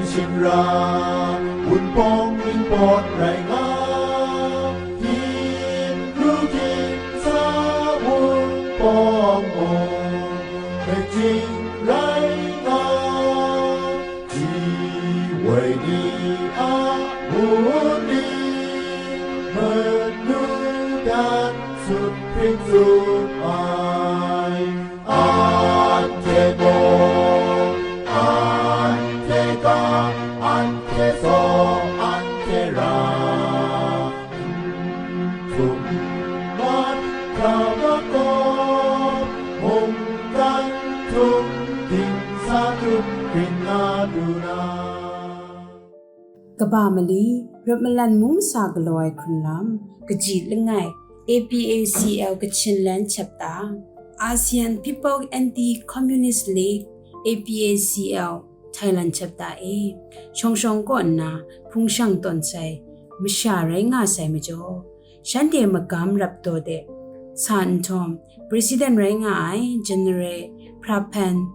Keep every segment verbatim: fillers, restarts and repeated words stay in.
Shing ra, Wunpawng ningpawt rai nga, Hpyin ru hpyin sa Wunpawng mung, Beijing rai nga, Ji woi ni a wunpawng, manu dan sut hpring tsun ai. Anhte gaw, anhte ga, anhte saw, anhte ra, n htum n mat hkra makawp, mungkan htum, dingsa htum, rin nga lu na. Kaba mali, Rawt Malan Mung Masa Galaw Ai Hkrunlam, kaji langai, A P A C L Kachin Land Chapter, ASEAN People Anti-Communist League, A P A C L Thailand Chapter e, shawng shawng kaw nna hpung shang tawn sai masha rai nga sai majaw, shanhte magam rap daw de sa nhtawm, President rai nga ai General Praphan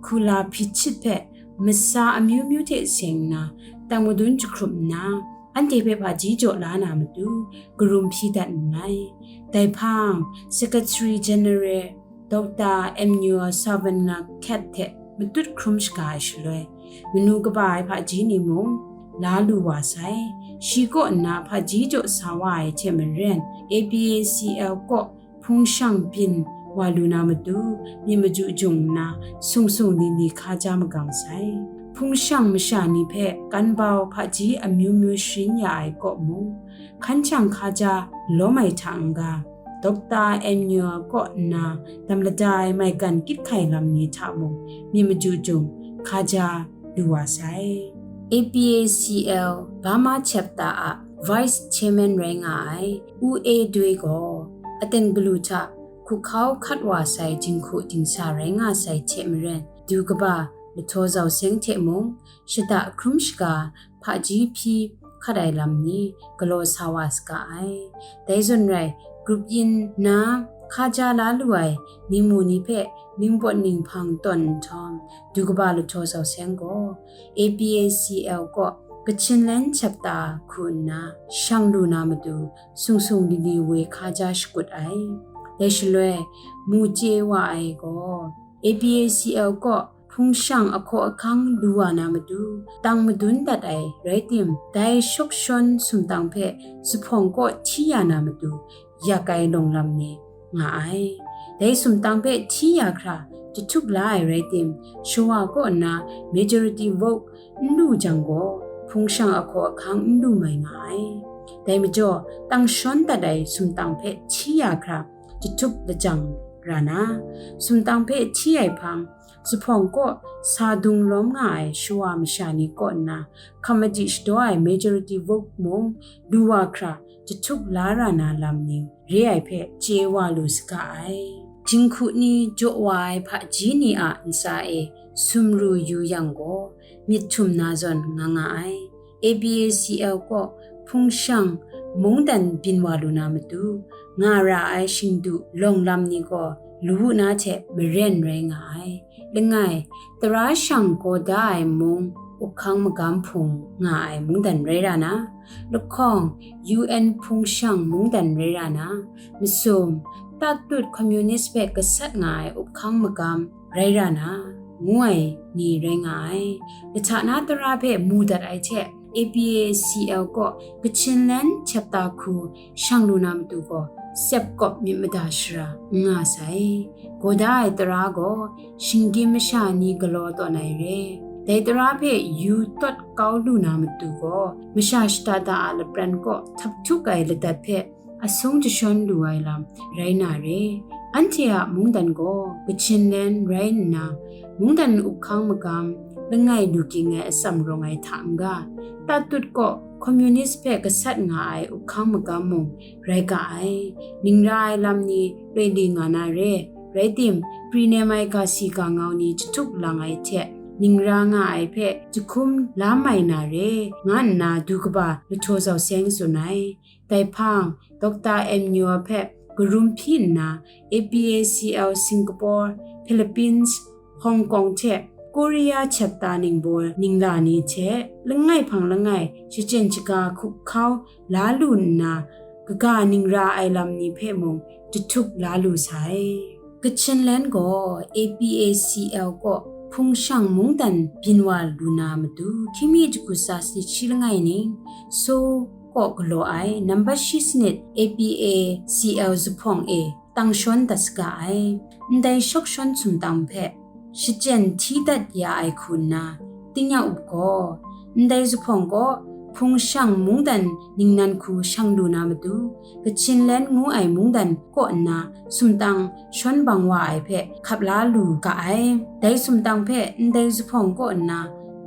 Kula Phichit hpe masa amyu myu hte seng nna, tang madun jahkrup nna, anhte hpe hpaji jaw la na matu, karum hpyi dat nngai. Dai hpang, Secretary General Doctor Emmanuel Savannah Cat hte matut hkrum shaga ai shaloi, manu kaba ai hpaji ni mung la lu wa sai. Shi kaw nna hpaji jaw sa wa ai hte maren, A P A C L kaw hpung shang byin wa lu na matu, myit maju jung nna, sung sung ni ni hkaja magam sai. Hpung shang masha ni hpe kan bau hpaji amyu myu sharin ya ai kaw mung, hkan chyang hkaja lawm ai hta n-ga, Doctor Emmanuel kaw nna dam lada ai maigan kyit hkai lam ni hta mung, myit maju jung hkaja lu wa sai. A P A C L Burma Chapter a Vice Chairman rai nga ai U A Doi gaw, aten galu hta hkuhkau hkat wa sai jinghku dingsa rai nga sai hte maren, du kaba lahtaw zau seng hte mung, shada hkrum shaga hpaji hpyi hkat ai lam ni galaw sa wa saga ai. Dai zawn rai, grup yin na hkaja la lu ai ningmu ni hpe ningpawt ninghpang tawn nhtawm, du kaba lahtaw zau seng gaw, A P A C L kaw Kachin Land Chapter hku nna shang lu na matu, sung sung ni ni woi hkaja shakut ai. Dai shaloi, mu chye wa ai gaw, A P A C L kaw hpung shang ahkaw ahkang lu wa na matu, tang madun dat ai rai tim, dai shawk shawn sumtang hpe zuphpawng kaw hti ya na matu, yak ai lawng lam ni nga ai. Dai sumtang hpe hti ya hkra jahtuk la ai rai tim, shawa kaw nna majority vote n lu jang gaw, hpung shang ahkaw ahkang n lu mai nga ai. Dai majaw, tang shawn dat ai sumtang hpe hti ya hkra jahtuk lajang ra na, sumtang hpe hti ai hpang, zuphpawng kaw sa dung lawm nga ai shawa masha ni kaw nna, hkam madi shadaw ai majority vote mung lu wa hkra jahtuk la ra na lam ni re ai hpe chye wa lu saga ai. Jinghku ni jaw wa ai hpaji ni a ntsa e sumru yu yang gaw, myit htum na zawn nga nga ai. A P A C L kaw hpung shang mungdan byin wa lu na matu, nga ra ai shingdu lawng lam ni gaw lawu na hte maren rai nga ai. Langai, tara shang gaw da ai mung, up hkang magam hpung nga ai mungdan rai ra na, lahkawng U N hpung shang mungdan rai ra na, masum, tatut communist hpe gasat nga ai up hkang magam rai ra na, ngu ai ni rai nga ai. Lahta na tara hpe mu dat ai hte, A P A C L kaw Kachin Land Chapter hku shang lu na matu gaw, sep kawp myit mada shara n nga sai. Gaw da ai tara gaw, shinggyim masha ni galaw tawn ai re. Dai tara hpe yu tawt kau lu na matu gaw, masha shada da a lapran kaw htap htuk ai ladat hpe asung jashawn lu ai lam rai na re. Anhte a mungdan gaw Kachin Land rai nna, mungdan up hkang magam langai lu ging ai atsam rawng ai hta n-ga, tatut kaw communist hpe gasat nga ai up hkang magam mung rai ga ai. Ning ra ai lam ni loi li nga na re. Rai tim, pri nem ai ga si ga ngau ni jahtuk lang ai hte, ning ra nga ai hpe jahkum la mai na re, nga nna du kaba lahtaw zau seng tsun ai. Dai hpang, Doctor Emmanuel hpe karum hpyi nna, A P A C L Singapore, Philippines, Hong Kong hte Korea chapter ningbaw ningla ni hte langai hpang langai shachyen shaga hkup hkau la lu nna, kaga ning ra ai lam ni hpe mung jahtuk la lu sai. Kachin Len gaw A P A C L kaw hpung shang mungdan byin wa lu na matu, hkying mi jahku tsa sanit shi langai ning, Seoul kaw galaw ai nambat shi sanit A P A C L zuphpawng e tang shawn dat saga ai. Ndai shawk shawn sumtang hpe shachyen hti dat ya ai hku nna, Tingya Up gaw, ndai zuphpawng kaw hpung shang mungdan ningnan hku shang lu na matu, Kachin Len ngu ai mungdan kaw nna sumtang shawn bang wa ai hpe hkap la lu ga ai. Dai sumtang hpe ndai zuphpawng kaw nna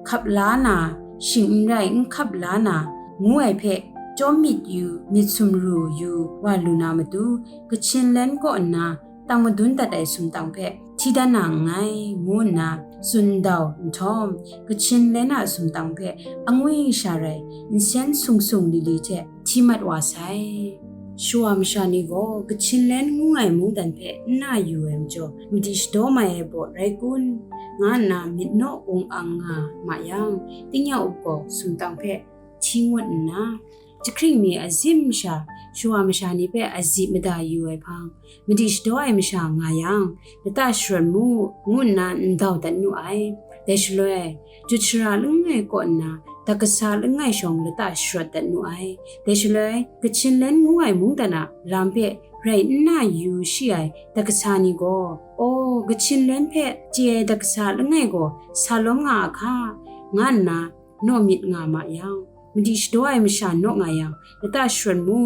hkap la na, shing n rai n hkap la na, ngu ai hpe, chyawm myit yu, myit sumru yu wa lu na matu, Kachin Len kaw nna tang madun dat ai sumtang hpe hti dan na nngai, ngu nna tsun ndau nhtawm, Kachin Len a sumtang hpe angwi sha rai nsen sung sung li li hte hti mat wa sai. Shawa masha ni gaw Kachin Len ngu ai mungdan hpe n na yu ai majaw, madi shadaw mai ai baw rai kun, nga nna myit naw ung ang nga ma yang, Tingya Up gaw sumtang hpe hti ngut nna, jahkring mi azim sha, shawa masha ni hpe azi mada yu ai hpang, madi shadaw ai masha nga yang, lata sharawt mu, ngu nna ndau dat nu ai. Dai shaloi, jut shara langai kaw nna, dat kasa langai shawng lata sharawt dat nu ai. Dai shaloi, Kachin Len ngu ai mungdan a lam hpe rai n na yu shi ai dat kasa ni gaw, "Aw, Kachin Len hpe chye ai dat kasa langai gaw sa lawm nga a hka," nga nna naw myit nga ma yang, madi shadaw ai masha naw nga yang, lata sharawt mu,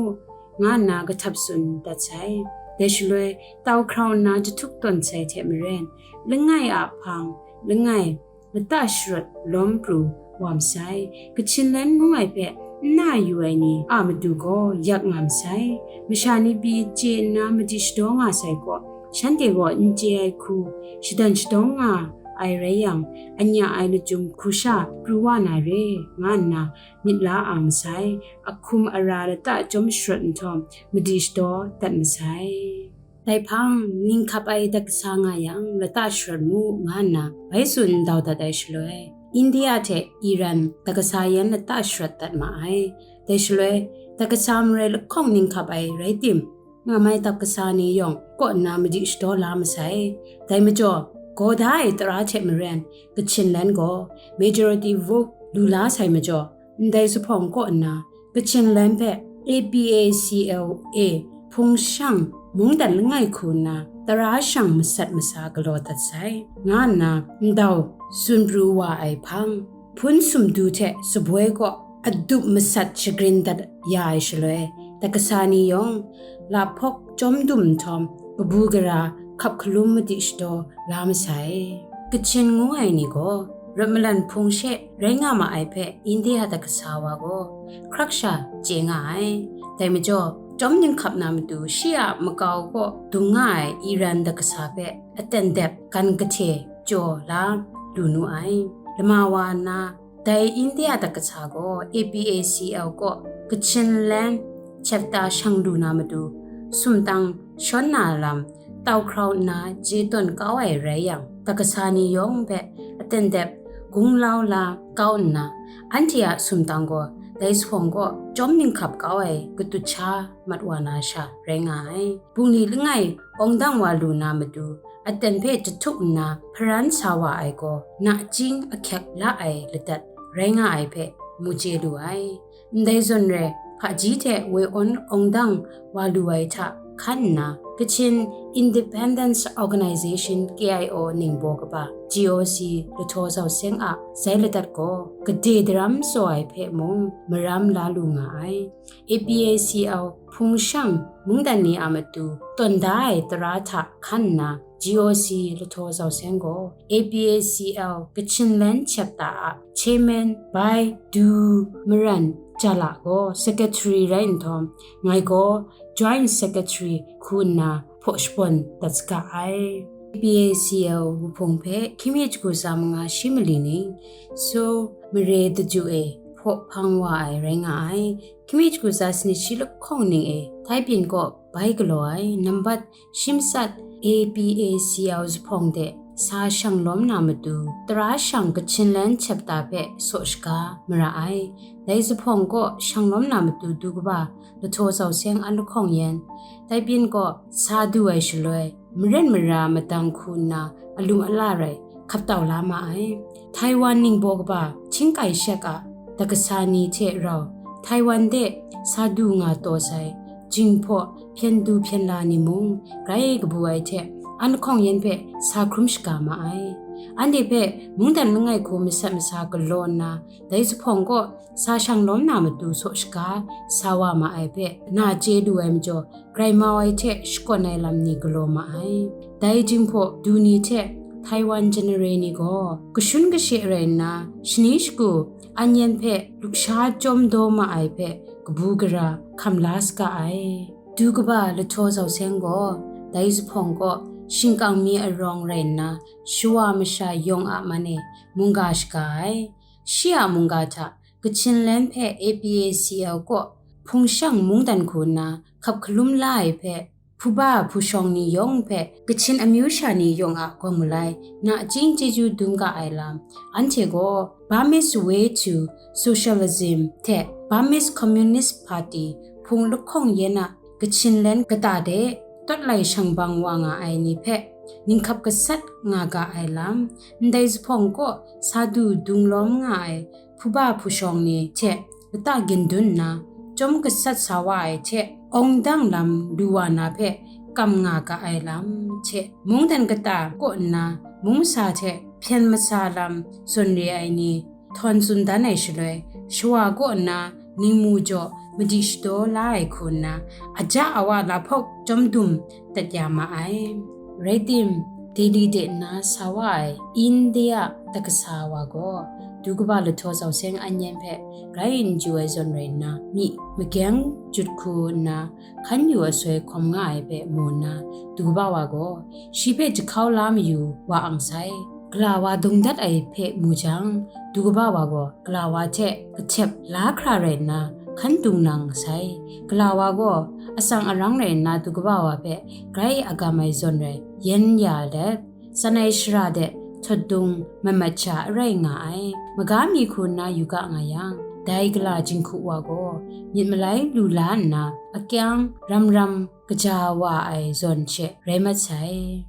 nga nna kahtap tsun dat sai. Dai shaloi, tau hkrau nna jahtuk tawn sai hte maren, langai a hpang, langai lata sharawt lawm pru wa masai. Kachin Len ngu ai hpe n na yu ai ni a matu gaw yak nga masai. Masha ni pyi chye nna madi shadaw nga sai gaw, shanhte gaw n chye ai hku shadan shadawng nga ai rai yang, anya ai lachyum hku sha pru wa na re, nga nna myit la ang masai. Ahkum ara lata chyawm sharawt nhtawm, madi shadaw dat masai. Dai hpang, ninghkap ai dat kasa nga yang, lata sharawt mu, nga nna bai tsun ndau dat ai shaloi, India hte Iran dat kasa yan lata sharawt dat ma ai. Dai shaloi, dat kasa marai lahkawng ninghkap ai rai tim, nga mai dat kasa ni yawng kaw nna madi shadaw la masai. Dai majaw, gaw da ai tara hte maren, Kachin Len gaw majority vote lu la sai majaw, ndai zuphpawng kaw nna Kachin Len hpe A P A C L A hpung shang mungdan langai hku nna tara shang masat masa galaw dat sai, nga nna ndau tsun pru wa ai hpang, hpun sumdu hte saboi kaw adup masat shagrin dat ya ai shaloi, dat kasa ni yawng lahpawk chyawm dum nhtawm, kabu gara hkap hkalum madi shadaw la masai. Kachin ngu ai ni gaw, rawt malan hpung she rai nga ma ai hpe India dat kasa wa gaw, hkrak sha chye nga ai. Dai majaw, chyawm ninghkap na matu shi a makau kaw dung nga ai Iran dat kasa hpe aten dep gan kahte jaw la lu nu ai. Lama wa nna, dai India dat kasa gaw A P A C L kaw Kachin Len chapter shang lu na matu, sumtang shawn na lam tau hkrau nna je tawn kau ai rai yang, dat kasa ni yawng hpe aten dep gunglau la kau nna, anhte a sumtang gaw dai zuphpawng kaw chyawm ninghkap kau ai katut sha mat wa na sha rai nga ai. Bungli langai awng dang wa lu na matu, aten hpe jahtuk nna hparan sa wa ai gaw, nachying ahkyek la ai ladat rai nga ai hpe mu chye lu ai. Ndai zawn rai, hpaji hte woi awn awng dang wa lu ai hta hkan nna, Kachin Independence Organization, K I O, ningbaw kaba G O C Lahtaw Zau Seng a zai ladat gaw, gade daram tsaw ai hpe mung maram la lu nga ai. A P A C L hpung shang mungdan ni a matu tawn da ai tara hta hkan nna, G O C Lahtaw Zau Seng gaw A P A C L Kachin Len chapter a chairman bai Du Maran Jala gaw secretary rai nhtawm, ngai gaw joint secretary hku nna hpaw shabawn dat saga ai. A P A C L wuhpung hpe hkying mi jahku tsa manga shi mali ning, Seoul mare daju e hpaw hpang wa ai rai nga ai. Hkying mi jahku tsa sanit shi lahkawng ning e, Taipyin kaw bai galaw ai, nambat shi matsat A P A C L zuphpawng de sa shang lawm na matu, tara shang Kachin Land chapter hpe saw shaga mara ai. Dai zuphpawng kaw shang lawm na matu du kaba lahtaw zau seng an lahkawng yan, dai byin kaw sa du ai shaloi, maren mara madang hku nna alum ala rai hkap tau la ma ai. Taiwan ningbaw kaba hkying kai shek a dakasa ni hte rau Taiwan de sa du nga taw sai, jinghpaw hpyen du hpyen la ni mung grai kabu ai hte, an lahkawng yan hpe sa hkrum shaga ma ai. Anhte hpe mungdan langai hku masat masa galaw nna, dai zuphpawng kaw sa shang lawm na matu saw shaga sa wa ma ai hpe na chye lu ai majaw, grai mau ai hte shakawn ai lam ni galaw ma ai. Dai jinghpaw du ni hte Taiwan General ni gaw kashun kashe rai nna, shani shagu an yan hpe luksha chyawm daw ma ai hpe kabu gara hkam la saga ai. Du kaba lahtaw zau seng gaw dai zuphpawng kaw shingkang mi arawng rai nna, shawa masha yawng a man e mungga shaga ai. Shi a mungga hta Kachin Land hpe A P A C L kaw hpung shang mungdan hku nna hkap hkalum la ai hpe, hpuba hpushawng ni yawng hpe Kachin amyu sha ni yawng a gawng malai nachying chyeju dum ga ai lam, anhte gaw Burmese Way to Socialism hte Burmese Communist Party hpung lahkawng yan a Kachin Land kata de tawt lai shangbang wa nga ai ni hpe ninghkap gasat nga ga ai lam, ndai zuphpawng kaw sa du dung lawm nga ai hpuba hpushawng ni hte lata gindun nna, chyawm gasat sa wa ai hte, awng dang lam lu wa na hpe kam nga ga ai lam hte, mungdan kata kaw nna mung masa hte hpyen masa lam zawn re ai ni htawn tsun dan ai shaloi, shawa kaw nna ningmu jaw madi shadaw la ai hku nna, aja awa lahpawk chyawm dum dat ya ma ai. Rai tim, Delhi de nna sa wa ai India dakasa wa gaw, du kaba lahtaw zau seng an yan hpe grai n ju ai zawn rai nna, myi magyang jut hku nna, hkan yu asoi hkawm nga ai hpe mu nna, du kaba wa gaw, shi hpe jahkau la mayu wa ang sai. Gala wa dung dat ai hpe mu jang, du kaba wa gaw gala wa hte kahtep la hkra rai nna, hkan dung nang sai. Gala wa gaw atsang arang rai nna, du kaba wa hpe grai agam ai zawn rai yen ya let, tsan ai shara de htawt dung mat mat sha arai nga ai. Maga mi hku nna yu ga nga yang, dai gala jinghku wa gaw myit malai lu la nna, akyang ram ram kaja wa ai zawn she rai mat sai.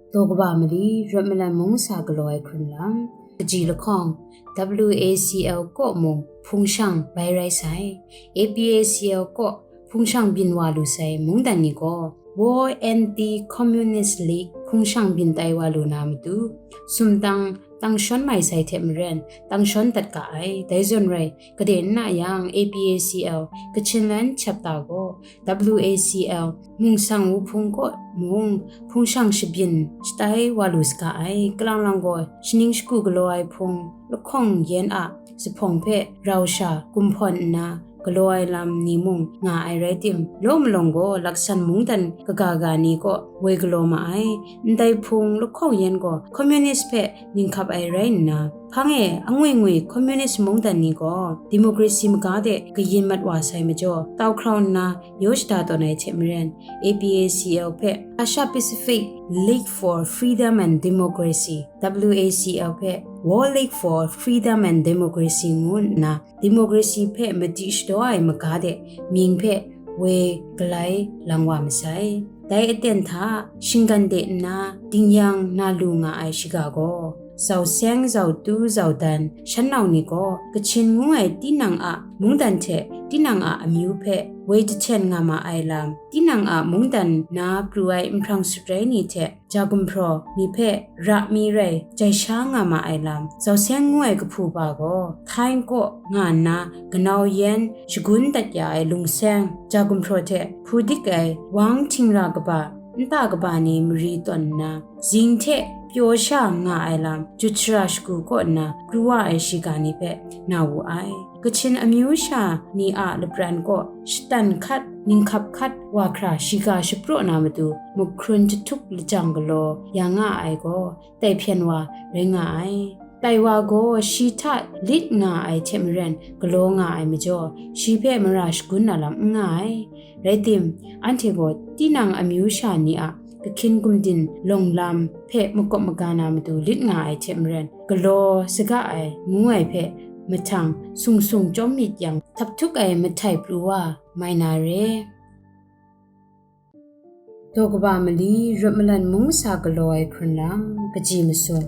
Daw kaba mali, Rawt Malan Mung Masa Galaw Ai Hkrun Lam, kaji lahkawng, W A C L kaw mung hpung shang bai rai sai. A P A C L kaw hpung shang byin wa lu sai mungdan ni gaw, World Anti-Communist League hpung shang byin tai wa lu na matu, sumtang tang shawn mai sai hte maren, tang shawn dat ga ai. Dai zawn rai, kade n na yang, A P A C L Kachin Land chapter gaw, W A C L mungsang wuhpung kaw mung hpung shang shabyin shatai wa lu saga ai. Kalang lang gaw, shaning shagu galaw ai hpung lahkawng yan a zuphpawng hpe rau sha gumhpawn nna galaw ai lam ni mung nga ai rai tim, law malawng gaw laksan mungdan kaga ga ni kaw woi galaw ma ai. Ndai hpung lahkawng yan gaw communist hpe ninghkap ai rai nna, hpang e angwi ngwi communist mungdan ni gaw democracy maga de kayin mat wa sai majaw, tau hkrau nna yaw shada tawn ai hte maren, A P A C L hpe Asia Pacific League for Freedom and Democracy, W A C L hpe World League for Freedom and Democracy ngu nna, democracy hpe madi shadaw ai maga de mying hpe woi galai lang wa masai. Dai aten hta shinggan de nna dingyang na lu nga ai shiga gaw, zau seng, zau tu, zau dan, shan nau ni gaw Kachin ngu ai tinang a mungdan hte tinang a amyu hpe woi jahten nga ma ai lam, tinang a mungdan na pru ai nhprang sutrai ni hte ja gumhpraw ni hpe ra mi rai jai sha nga ma ai lam, zau seng ngu ai kahpu ba gaw, Thai kaw nga nna ganau yan shagun dat ya ai lungseng, ja gumhpraw hte hpu dik ai wang htingra kaba, nta kaba ni mari tawn nna, zing hte pyaw sha nga ai lam, jut shara shagu kaw nna pru wa ai shiga ni hpe na wu ai. Kachin amyu sha ni a lapran kaw shatan hkat, ninghkap hkat wa hkra shiga shapraw na matu, muhkrun jahtuk lajang galaw ya nga ai gaw, tai hpyen wa rai nga ai. Tai wa gaw shi hta lit nga ai hte maren galaw nga ai majaw, shi hpe mara shagun na lam n nga ai. Rai tim, anhte gaw tinang amyu sha ni a Kahkin Gumdin lawng lam hpe makawp maga na matu lit nga ai hte maren, galaw saga ai ngu ai hpe mahtang sung sung chyawm myit yang, htaphtuk ai mahtai pru wa mai na re. Daw kaba mali, rawt malan mung masa galaw ai hkrun lam, kaji masum,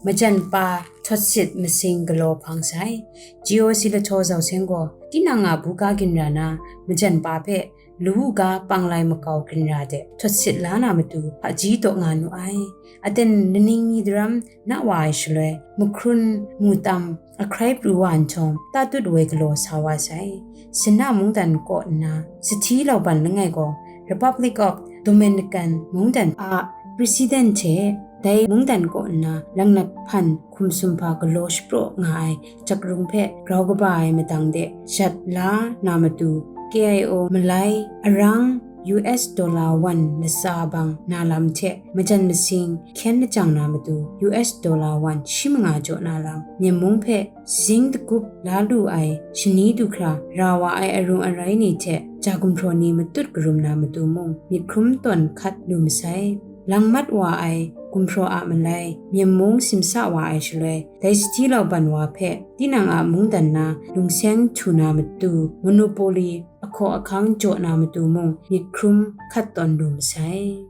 majan pa htawt sit masing galaw hpang sai. G O C lahtaw zau seng gaw, tinang a buga ginra na majan pa hpe lu ga panglai makau ginra de htawt sit la na matu hpaji taw nga nu ai. Aten laning ni daram na wa ai shaloi, mahkrun mu tam ahkrai pru wa nhtawm, tatut woi galaw sa wa sai. Sina mungdan kaw nna, sahti lauban langai gaw, Republic of Dominican mungdan a President hte dai mungdan kaw nna langnak hpan hkum sumhpa galaw shapraw nga ai jakrung hpe grau kaba ai madang de jat la na matu, K I O malai arang U S dollar wan latsa bang na lam hte majan masing hkyen lajang na matu, U S dollar wan shi manga jaw na lam, Myen mung hpe zing dagup la lu ai shani du hkra ra wa ai arung arai ni hte ja gumhpraw ni matut karum na matu mung, myit hkrum tawn hkat lu masai. Lang mat wa ai gumhpraw a malai, Myen mung simsa wa ai shaloi, dai sahti lauban wa hpe tinang a mungdan na lungseng htu na matu, monopoly ahkaw ahkang jaw na matu mung, myit hkrum hkat tawn lu masai.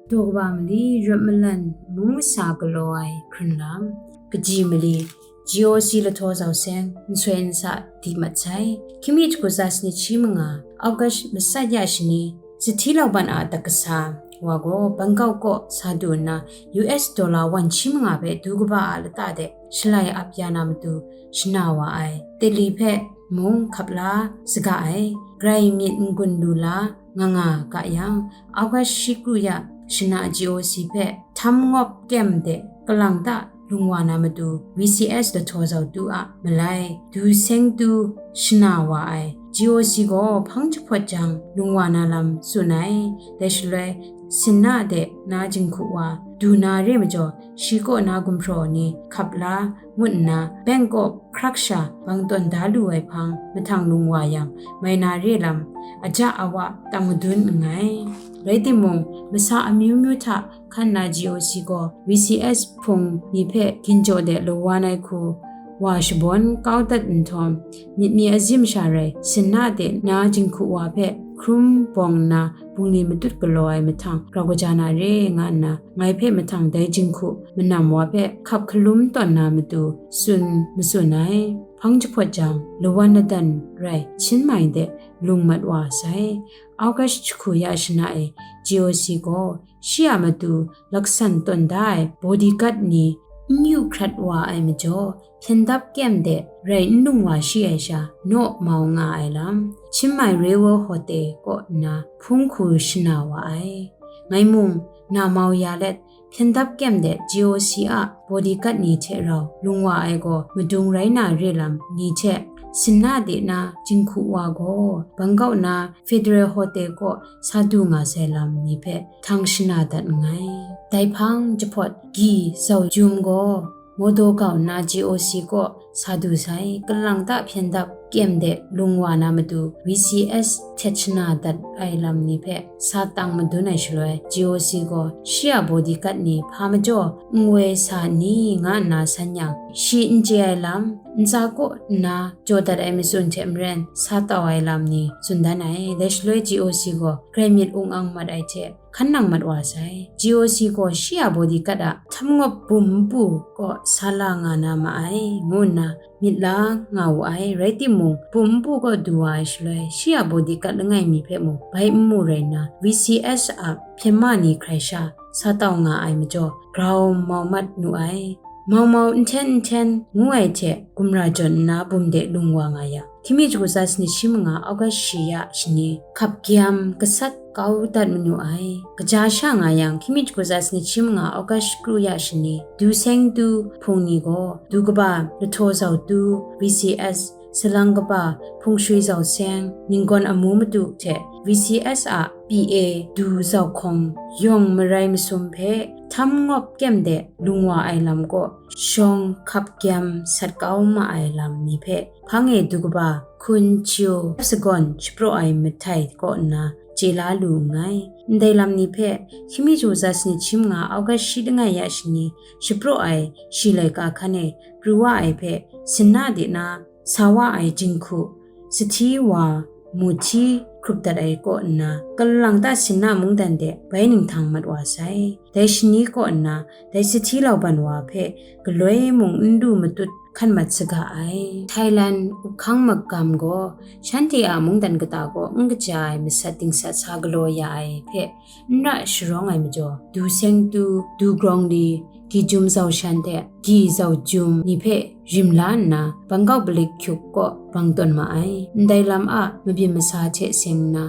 Daw kaba mali, rawt malan mung masa galaw ai hkrun lam, kaji mali, G O C lahtaw zau seng nsoi nsa di mat sai. Hkying mi jahku tsa sanit shi manga, August masat ya shani, sahti lauban a atak kasa wa gaw Bangkok kaw sa du nna, U S dollar wan shi manga hpe du kaba a lata de shalai ap ya na matu shana wa ai. Delhi hpe mung hkap la saga ai. Grai myit n-gun lu la nga nga ga yang, August shi kru ya shana G O C hpe htam ngawp kyem de kalang ta lung wa na matu V C S lahtaw zau tu a malai, du seng tu shana wa ai. G O C gaw hpang jahpawt jang lung wa na lam tsun ai. Dai shaloi, sinna de na jinghku wa du na re majaw, shi kaw na gumhpraw ni hkap la ngut nna, Bangkok hkrak sha bang tawn da lu ai hpang mahtang lung wa yang, mai na re lam aja awa tang madun nngai. Rai timung, masa amyu myu hta hkan na G O C gaw V C S hpung ni hpe ginjaw de lawan ai hku wa shabawn kau dat nhtawm, myit ni azim sha rai, sinna de na jinghku wa hpe hkrum bawng nna, bungli matut galaw ai mahtang grau kaja na re nga nna, ngai hpe mahtang dai jinghku manam wa hpe hkap hkalum tawn na matu tsun matsun ai. Hpang jahpawt jang, lawan ladan rai Chiang Mai de lung mat wa sai. August jahku ya shana e, G O C gaw shi a matu laksan tawn da ai bodyguard ni n yu hkrat wa ai majaw, hpyen dap kyem de rai n lung wa shi ai sha, naw mau nga ai lam, Chiang Mai Railway Hotel kaw nna hpung hku shana wa ai. Ngai mung, na mau ya let, hpyen dap kyem de G O C a bodyguard ni hte rau lung wa ai gaw madung rai na re lam ni hte, sinna de na jinghku wa gaw Bangkok na Federal Hotel kaw sa du nga sai lam ni hpe htang shana dat nngai. Dai hpang jahpawt gyi zau jum gaw, Mawdaw kau nna G O C kaw sa du sai, kalang ta hpyen dap kyem de lung wa na matu V C S htet shana dat ai lam ni hpe sa tang madun ai shaloi, G O C gaw shi a bodyguard ni hpa majaw n woi sa ni nga nna san yang, shi n chye ai lam, ntsa kaw nna jaw dat ai matsun hte maren sa tau ai lam ni tsun dan ai. Dai shaloi G O C gaw grai myit ung ang mat ai hte, hkan nang mat wa sai. G O C gaw shi a bodyguard a htam ngawp bum npu kaw sa la nga na ma ai, ngu nna myit la nga wu ai. Rai timung, bum npu kaw du wa ai shaloi, shi a bodyguard langai mi hpe mung bai n mu rai nna, V C S a hpyen ma ni hkrai sha sa tau nga ai majaw, grau mau mat nu ai. Mau mau, nhten nhten ngu ai hte gumra jawn nna bum de lung wa nga yang, hkying mi jahku tsa sanit shi manga August shi ya shani, hkap gyam gasat kau dat manu ai. Kaja sha nga yang, hkying mi jahku tsa sanit shi manga August kru ya shani, du seng tu hpung ni gaw, du kaba lahtaw zau tu V C S, salang kaba hpung shui zau seng, ninggawn amu madu hte V C S a P A du zau hkawng yawng marai masum hpe htam ngawp kyem de lung wa ai lam kaw, shawng hkap gyam sat kau ma ai lam ni hpe, hpang e du kaba hkun chyu sagawn shapraw ai mahtai kaw nna, chye la lu nngai. Ndai lam ni hpe, hkying mi chyu za sanit shi manga August shi langai ya shani, shapraw ai shi laika hkan e pru wa ai hpe, sinna de na sa wa ai jinghku, sahti wa, mu hti hkrup dat ai kaw nna, Kalangta Sinna mungdan de bai ninghtang mat wa sai. Dai shani kaw nna, dai sahti lauban wa hpe galoi mung n du matut hkan mat saga ai. Thailand up hkang magam gaw shanhte a mungdan kata kaw n kaja ai masat dingsat sa galaw ya ai hpe n ra sharawng ai majaw, du seng tu, du grawng li, gi jum zau shan hte gi zau jum ni hpe rim la nna, bangkau balik hkyuk kaw bang tawn ma ai. Ndai lam a mabyin masa hte seng nna,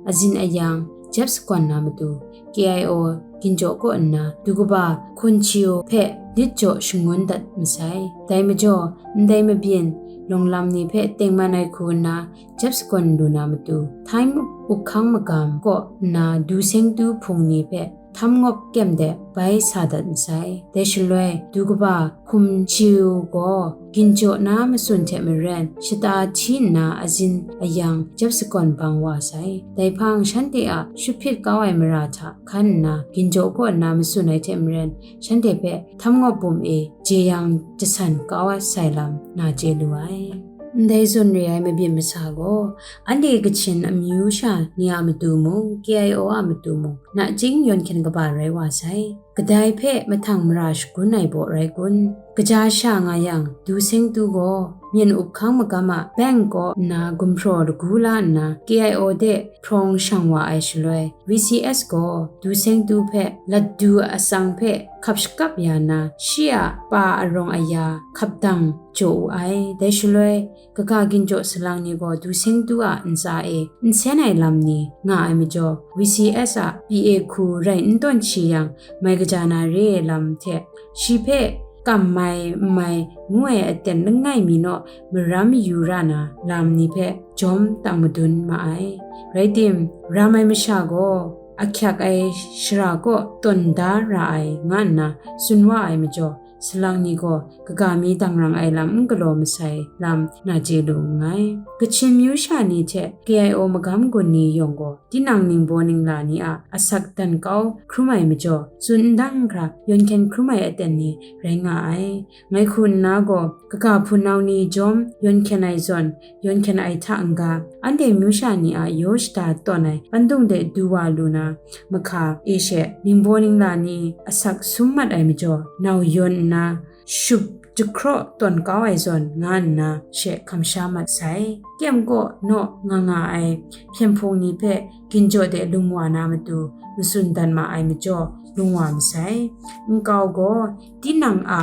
azin ayang jep sakawn na matu, K I O ginjaw kaw nna, du kaba hkun chiu hpe lit jaw shangun dat masai. Dai majaw, ndai mabyin lawng lam ni hpe tengman ai hku nna, jep sakawn lu na matu, Thai up hkang magam kaw nna du seng tu hpung ni hpe htam ngawp kyem de bai sa dat masai. Dai shaloi, du kaba hkum chiu gaw ginjaw na matsun hte maren, shata hti nna azin ayang jep sakawn bang wa sai. Dai hpang shanhte a shut hpyit kau ai mara hta hkan nna, ginjaw kaw nna matsun ai hte maren, shanhte hpe htam ngawp bum e jeyang jasan kau ai sai lam na chye lu ai. Ndai zawn re ai mabyin masa gaw, anhte Kachin amyu sha ni a matu mung, K I O a matu mung, nachying yawn hkyen kaba rai wa sai. Kadai hpe mahtang mara shagun ai baw rai kun? Kaja sha nga yang, du seng tu gaw, myen up hkang magam a beng kaw nna gumhpraw lagu la nna, K I O de hprawng shang wa ai shaloi, V C S gaw du seng tu hpe lat du a atsang hpe hkap shakap ya na, shi a pa arawng aya hkap dang jaw wu ai. Dai shaloi, kaga ginjaw salang ni gaw du seng tu a ntsa e nsen ai lam ni nga ai majaw, V C S a P A hku rai n tawn shi yang, mai kaja na re ai lam hte, shi hpe kam mai n mai ngu ai aten langai mi naw maram mayu ra na lam ni hpe jawm tang madun ma ai. Rai tim, ram ai masha gaw ahkyak ai shara kaw tawn da ra ai, nga nna tsun wa ai majaw, salang ni gaw kaga mi dangrang ai lam n galaw masai lam na chye lu nngai. Kachin myu sha ni hte K I O magam gun ni yawng gaw, tinang ningbaw ningla ni a asak dan kau hkrum ai majaw, tsun n dang hkra yawn hkyen hkrum ai aten ni rai nga ai. Ngai hku nna gaw, kaga hpunau ni jawm yawn hkyen ai zawn, yawn hkyen ai hta n-ga, anhte myu sha ni a yaw shada tawn ai pandung de du wa lu na, mahka e she ningbaw ningla ni asak sum mat ai majaw, nau yawn nna, shup jahkraw tawn kau ai zawn, nga nna she hkam sha mat sai. Kyem kaw naw nga nga ai hpyen hpung ni hpe ginjaw de lung wa na matu, matsun dan ma ai majaw, lung wa masai. Nkau gaw tinang a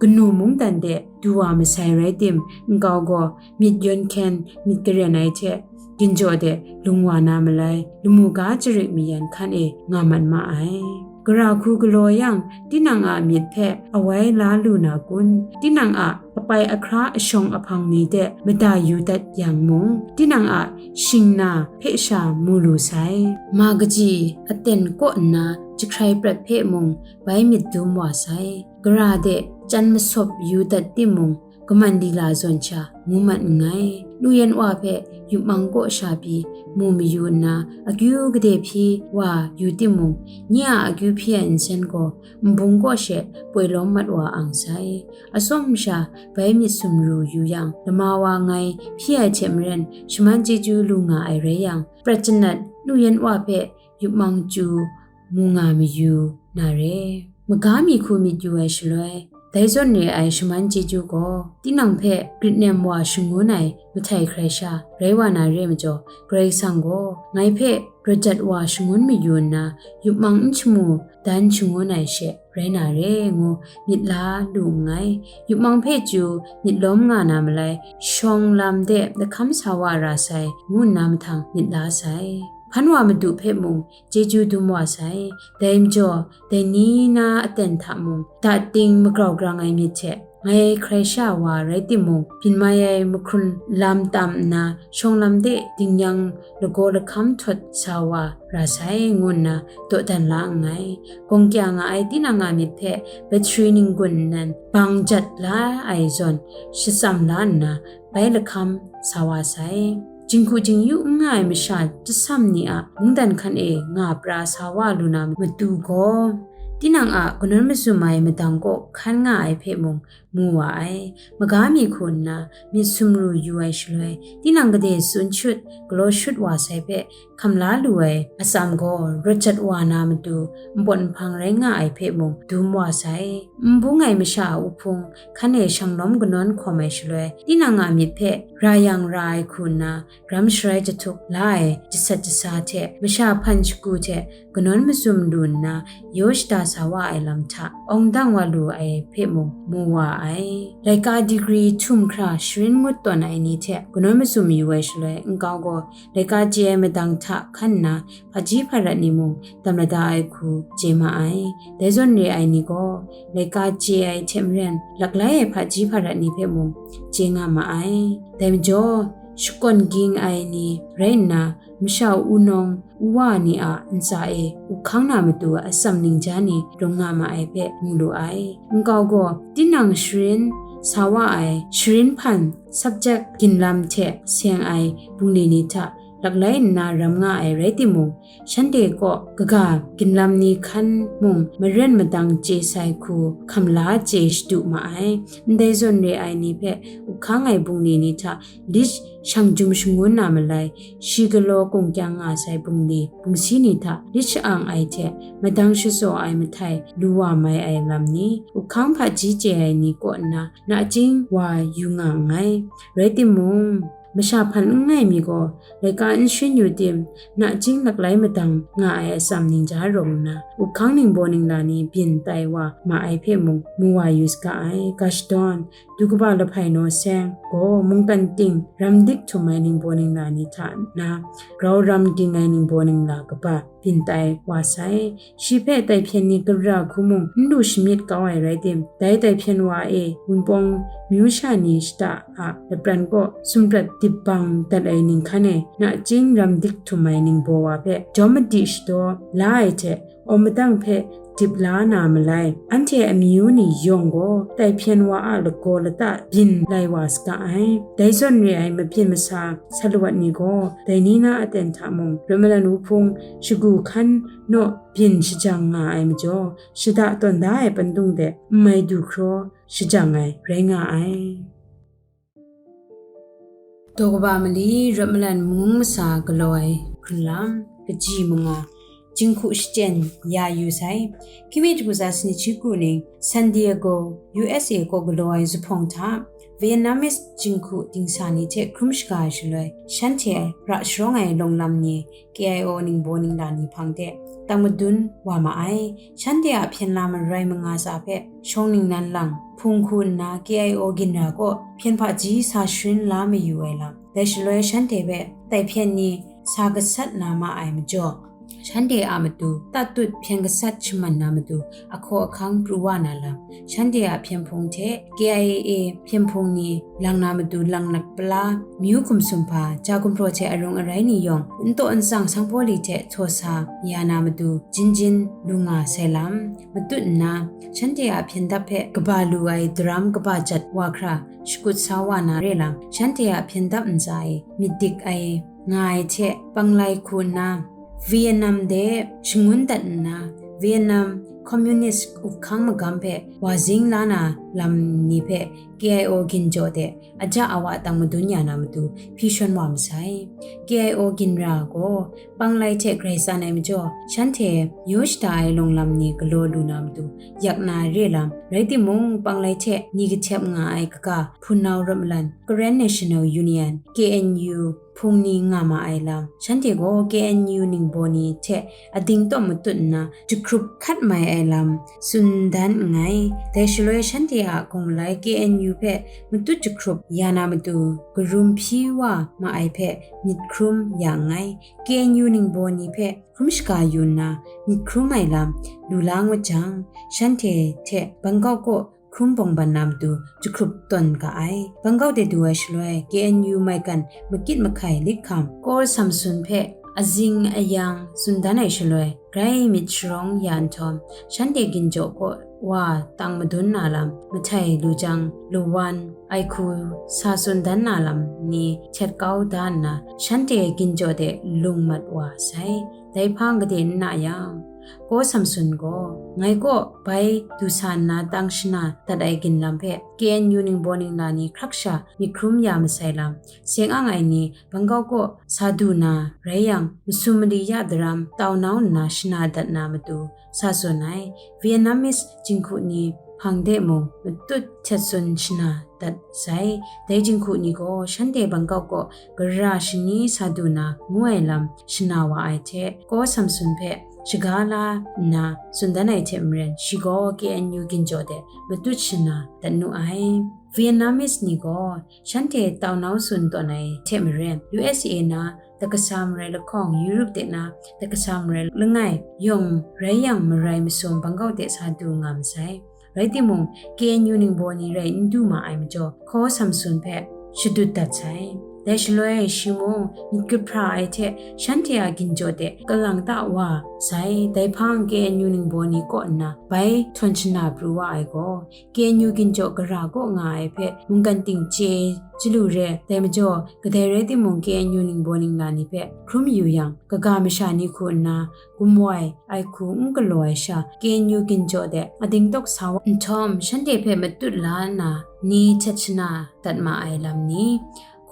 kanu mungdan de du wa masai rai tim, nkau gaw myit yawn hkyen, myit karen ai hte ginjaw de lung wa na malai, lamu ga jarik mayan hkan e nga mat ma ai. Gara hku galaw yang, tinang a myit hpe awai la lu na kun? Tinang a apai ahkra ashawng ahpang ni de mada yu dat yang mung, tinang a shingna hpe sha mu lu sai. Ma kaji aten kaw nna jahkrai prat hpe mung bai myit dum wa sai. Gara de chyan masawp yu dat timung, kaman lila zawn sha ngu mat nngai. Nu yan wa hpe yup mang kaw sha pyi mu mayu nna, akyu gade hpyi wa yu timung, nye a akyu hpyi ai nsen gaw nbung kaw she poi lawm mat wa ang sai. Atsawm sha bai myit sumru yu yang, lama wa ngai hpyi ai hte maren, shaman chyeju lu nga ai rai yang, prat janat nu yan wa hpe yup mang chyu mu nga mayu na re. Maga mi hku myit yu ai shaloi, dai zawn re ai shaman chyeju gaw, tinang hpe grit nem wa shangun ai mahtai hkrai sha rai wa na re majaw, Karai Kasang gaw ngai hpe grajat wa shangun mayu nna, yup mang n shamu dan shangun ai she rai na re, ngu myit la lu nngai. Yup mang hpe chyu myit lawm nga na malai, shawng lam de lahkam sa wa ra sai, ngu nna mahtang myit la sai. Hpan wa madu hpe mung chyeju dum wa sai. Dai majaw, dai ni na aten hta mung, dating magrau grang ai myit hte ngai hkrai sha wa rai timung, byin mai ai mahkrun lam tam nna, shawng lam de dingyang lagaw lahkam htawt sa wa ra sai, ngu nna dawdan la nngai. Gawng kya nga ai tinang a myit hpe batri ninggun nnan bang jat la ai zawn, shatsam la nna, bai lahkam sa wa sai. jinghku jingyu n nga ai masha chyasam ni a mungdan hkan e nga pra sa wa lu na matu gaw, tinang a kanawn mazum ai madang kaw hkan nga ai hpe mung mu wa ai. Maga mi hku nna myit sumru yu ai shaloi, tinang gade tsun shut, galaw shut wa sai hpe hkam la lu ai atsam gaw, rawt jat wa na matu npawt nhpang rai nga ai hpe mung dum wa sai. N bung ai masha a uhpung hkan e shanglawm kanawn hkawm ai shaloi, tinang a myit hpe ra yang ra ai hku nna, ram sharai jahtuk la ai jasat jasa hte masha hpan shagu hte kanawn mazum lu nna yaw shada sa wa ai lam hta awng dang wa lu ai hpe mung mu wa ai. Laika digri htum hkra sharin ngut tawn ai ni hte kanawn mazum yu ai shaloi nkau gaw, laika chye ai madang hta hkan nna hpaji hparat ni mung dam lada ai hku chye ma ai. Dai zawn re ai ni gaw, laika chye ai hte maren laklai ai hpaji hparat ni hpe mung chye nga ma ai. Dai majaw, shakawn ging ai ni rai nna, masha unawng uwa ni a ntsa e uhkang na matu atsam ningja ni rawng nga ma ai hpe mu lu ai. Nkau gaw, tinang sharin sa wa ai sharin hpan subject ginlam hte seng ai bungli ni hta laklai nna ram nga ai rai timung, shanhte kaw kaga ginlam ni hkan mung maren madang chye sai hku hkam la chye shadu ma ai. Ndai zawn re ai ni hpe uhkang ai bungli ni hta lit shang jum shangun na malai, shi galaw kungkyang nga sai bungli bungsi ni hta lit sha-ang ai hte madang shatsaw ai mahtai lu wa mai ai lam ni, uhkang hpaji chye ai ni kaw nna nachying wa yu nga nngai. Rai timung, masha hpan n ngai mi gaw, laika n shin yu tim, nachying laklai madang nga ai atsam ningja rawng nna, uhkang ningbaw ningla ni byin tai wa ma ai hpe mung mu wa yu saga ai. Ga shadawn, du kaba lahpai naw seng gaw, mungkan ting ram dik htum ai ningbaw ningla ni hta na, grau ram ging ai ningbaw ningla kaba byin tai wa sai. Shi hpe taihpyen ni gara hku mung n lu shamyit kau ai rai tim, dai taihpyen wa e Wunpawng myu sha ni shada a lapran kaw sumrat dip bang dat ai ninghkan e, nachying ram dik htum ai ningbaw wa hpe jawm madi shadaw la ai hte, awm madang hpe dip la na malai, anhte amyu ni yawng gaw taihpyen wa a lagaw lata byin lai wa saga ai. Dai zawn re ai mabyin masa salawat ni gaw, dai ni na aten hta mung, Rawt Malan Wuhpung shagu hkan naw byin shajang nga ai majaw, shada tawn da ai pandung de n mai du hkraw shajang ai rai nga ai. Daw kaba mali, Rawt Malan Mung masa galaw ai hkrunlam, kaji manga, jinghku shachyen ya yu sai. Hkying mi hkru tsa sanit shi kru ning San Diego, U S A kaw galaw ai zuphpawng hta, Vietnamese jinghku dingsa ni hte hkrum shaga ai shaloi, shanhte ra sharawng ai lawng lam ni, K I O ningbaw ningla ni hpang de tang madun wa ma ai. Shanhte a hpyen la marai manga tsa hpe shawng ningnan lang hpung hku nna, K I O ginra kaw hpyen hpaji sa sharin la mayu ai lam, dai shaloi shanhte hpe taihpyen ni sa gasat na ma ai majaw, shanhte a matu tatut hpyen gasat shaman na matu ahkaw ahkang pru wa na lam, shanhte a hpyen hpung hte K I A hpyen hpung ni lang na matu lang nat pala, myu hkum sumhpa, ja gumhpraw hte arung arai ni yawng, ntaw nsang sanghpaw li hte htaw sa ya na matu jin jin lu nga sai lam, matut nna, shanhte a hpyen dap hpe kaba lu ai daram kaba jat wa hkra shakut sa wa na re lam, shanhte a hpyen dap ntsa e myit dik ai nga ai hte panglai hku nna, Vietnam de shangun dat nna, Vietnam Communist up hkang magam hpe wa zing la na lam ni hpe K I O ginjaw de aja awa tang madun ya na matu hpyi shawn wa masai. K I O ginra gaw panglai hte grai tsan ai majaw, shanhte yaw shada ai lawng lam ni galaw lu na matu yak na re lam, rai timung, panglai hte ni kahtep nga ai kaga hpunau rawt malan, Karen National Union, K N U, hpung ni nga ma ai lam, shanhte gaw K N U ningbaw ni hte ading tawm matut nna, jahkrup hkat mai ai lam tsun dan nngai. Dai shaloi shanhte a hkawng malai K N U hpe matut jahkrup ya na matu, karum hpyi wa ma ai hpe myit hkrum ya nngai. K N U ningbaw ni hpe hkrum shaga yu nna, myit hkrum ai lam lu la ngut jang, shanhte hte Bangkok kaw hkrum bawng ban na matu jahkrup tawn ga ai. Bangkok de du ai shaloi, K N U maigan makit mahkai lit hkam, Kor Samson hpe azing ayang tsun dan ai shaloi, grai myit sharawng ya nhtawm, shanhte ginjaw kaw wa tang madun na lam, mahtai lu jang, luwan, ai hku sa tsun dan na lam ni htet kau da nna, shanhte ginjaw de lung mat wa sai. Dai hpang gade n na yang, Kaw Samsun gaw, ngai kaw bai du sa nna tang shana dat ai ginlam hpe K N U ningbaw ningla ni hkrak sha myit hkrum ya masai lam, seng ang ai ni Bangkok kaw sa du na rai yang, masum mali ya daram tau nau nna shana dat na matu sa tsun ai. Vietnamese jinghku ni hpang de mung matut htet tsun shana dat sai. Dai jinghku ni gaw shanhte Bangkok kaw gara shani sa du na ngu ai lam shana wa ai hte, Kaw Samsun hpe shaga la nna tsun dan ai hte maren, shi gaw K N U ginjaw de matut shana dat nu ai. Vietnamese ni gaw shanhte tau nau tsun tawn ai hte maren, U S A na takasa marai lahkawng, Europe de na takasa marai langai yawng rai yang, marai masum Bangkok de sa du nga masai. Rai timung, K N U ningbaw ni rai n du ma ai majaw, Kaw Samsun hpe shadut dat sai. Dai shaloi shi mung myit kahpra ai hte shanhte a ginjaw de kalang ta wa sai. Dai hpang K N U ningbaw ni kaw nna bai htawn shana pru wa ai gaw, K N U ginjaw gara kaw nga ai hpe mungkan ting chye chyalu re, dai majaw, kadai rai timung K N U ningbaw ningla ni hpe hkrum yu yang, kaga masha ni hku nna gumwai ai hku n galaw ai sha, K N U ginjaw de ading tawk sa wa nhtawm, shanhte hpe matut la nna ni htet shana dat ma ai lam ni,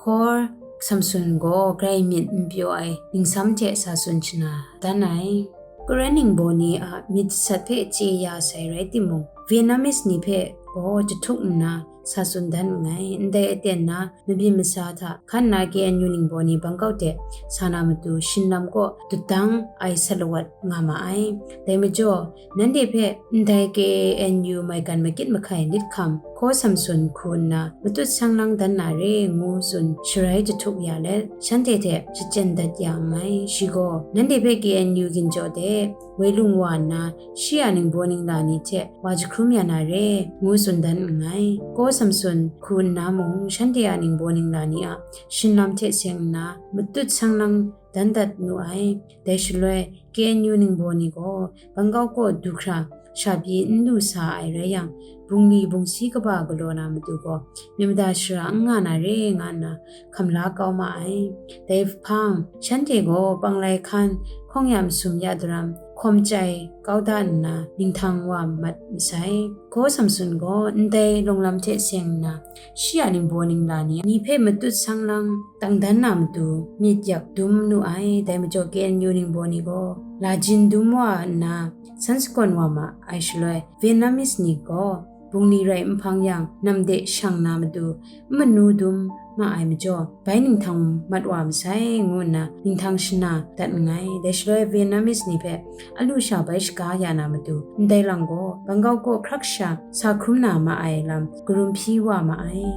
Kaw Samsun gaw grai myit n pyaw ai ningsam hte sa tsun shana dan ai. Karen ningbaw ni a myit sat hpe chye ya sai rai timung, Vietnamese ni hpe gaw jahtuk nna sa tsun dan nngai. Ndai aten na mabyin masa hta hkan na K N U ningbaw ni Bangkok de sa na matu shinlam kaw dut dang ai salawat nga ma ai. Dai majaw, nanhte hpe ndai K N U maigan magit mahkai lit hkam, Kaw Samsun hku nna matut sang lang dan na re ngu tsun sharai jahtuk ya let, shanhte hte shachyen dat ya nngai. Shi gaw, nanhte hpe K N U ginjaw de woi lung wa nna, shi a ningbaw ningla ni hte wa jahkrum ya na re, ngu tsun dan nngai. Kaw Samsun hku nna mung, shanhte a ningbaw ningla ni a shinlam hte seng nna, matut sang lang dan dat nu ai. Dai shaloi, K N U ningbaw ni gaw Bangkok kaw du hkra sha pyi n lu sa ai rai yang, bungli bungsi kaba galaw na matu gaw, myit mada shara n nga na re nga nna hkam la kau ma ai. Dai hpang, shanhte gaw panglai hkan hkawng ya masum ya daram hkawm chyai kau da nna, ninghtang wa mat masai. Kaw Samsun gaw ndai lawng lam hte seng nna, shi a ningbaw ningla ni, ni hpe matut sang lang tang dan na matu myit yak dum nu ai. Dai majaw K N U ningbaw ni gaw lajin dum wa nna, san sagawn wa ma ai shaloi, Vietnamese ni gaw bungli rai n hpang yang, nam de shang na matu n manu dum ma ai majaw, bai ninghtang mat wa masai, ngu nna ninghtang shana dat nngai. Dai shaloi Vietnamese ni hpe a lu sha bai shaga ya na matu, ndai lang gaw Bangkok kaw hkrak sha sa hkrum na ma ai lam karum hpyi wa ma ai.